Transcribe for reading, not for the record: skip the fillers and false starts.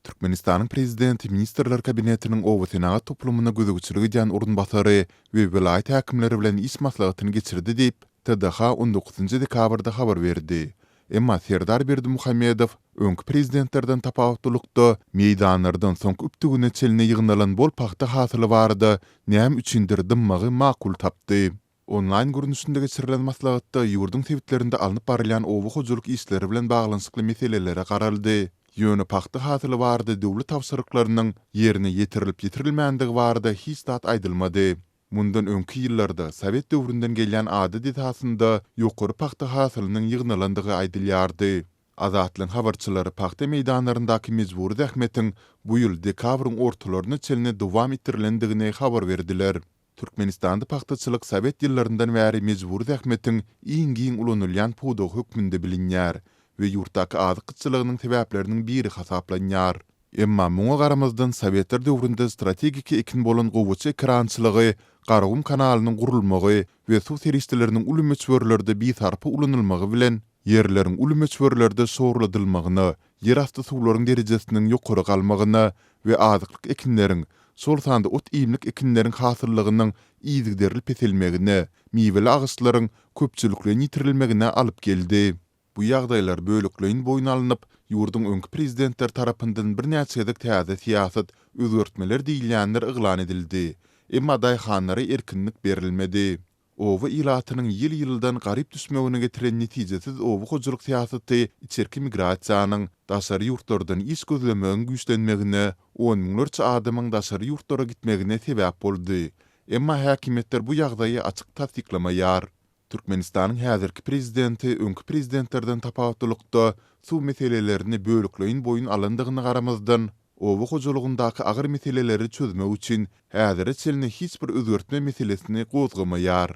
Türkmenistanyň prezidenti Ministrler Kabinetiniň obasenagat toplumyna gözegçilik edýän orunbasary we welaýat häkimleri bilen iş maslahatyny geçirdi diýip, TDH on dokuzynjy dekabrda habar berdi. Emma Serdar Berdimuhamedow öňki prezidentlerden tapawutlylykda, meýdanlardan soňky übtügine çenli ýygnalan bol pagta hasyly barada näme üçindir dymmagy makul tapdy. Onlaýn görnüşinde geçirilen maslahatda ýurduň sebitlerinde alnyp barylýan oba hojalyk işleri bilen baglanyşykly meselelere garaldy. Ýöne pagta hasyly barada döwlet tabşyryklarynyň ýerine ýetirilip-ýetirilmändigi barada hiç zat aýdylmady. Mundan öňki ýyllarda sowet döwründen gelýän adat esasynda ýokary pagta hasylynyň ýygnalandygy aýdylýardy. Azatlygyň habarçylary pagta meýdanlaryndaky mejbury zähmetiň bu ýyl dekabryň ortalaryna çenli dowam etdirilendigini habar berdiler. Türkmenistanda pagtaçylyk sowet ýyllaryndan bäri mejbury zähmetiň iň giň ulanylýan pudagy hökmünde bilinýär we ýurtdaky azyk gytçylygynyň sebäpleriniň biri hasaplanýar. Emma muňa garamazdan sowetler döwründe strategik ekin bolan gowaça ekerançylygy Garagum kanalynyň gurulmagy we suw serişdeleriniň uly möçberlerde bisarpa ulanylmagy bilen ýerleriň uly möçberlerde şorladylmagyna, ýerasty suwlaryň derejesiniň ýokary galmagyna we azyklyk ekinleriň, şol sanda ot-iýmlik ekinleriň hasyllygynyň yzygiderli peselmegine, miweli agaçlaryň köpçülikleýin ýitirilmegine alyp geldi. Bu ýagdaýlar bölekleýin boýun alnyp, ýurduň öňki prezidentleri tarapyndan birnäçe gezek täze syýasat, özgertmeler diýilýänler yglan edildi. Emma daýhanlara erkinlik berilmedi. Oba ilatynyň ýyl-ýyldan garyp düşmegine getiren netijesiz oba hojalyk syýasaty içerki migrasiýanyň, daşary ýurtlardan iş gözlemegiň güýçlenmegine, on müňlerçe adamyň daşary ýurtlara gitmegine sebäp boldy. Emma häkimiýetler bu ýagdaýy açyk tassyklamaýar. Türkmenistanyň häzirki prezidenti öňki prezidentlerden tapawutlylykda suw meselelerini bölekleýin boýun alandygyna garamazdan, oba hojalygyndaky agyr meseleleri çözmek üçin häzire çenli hiç bir özgertme meselesini gozgamaýar.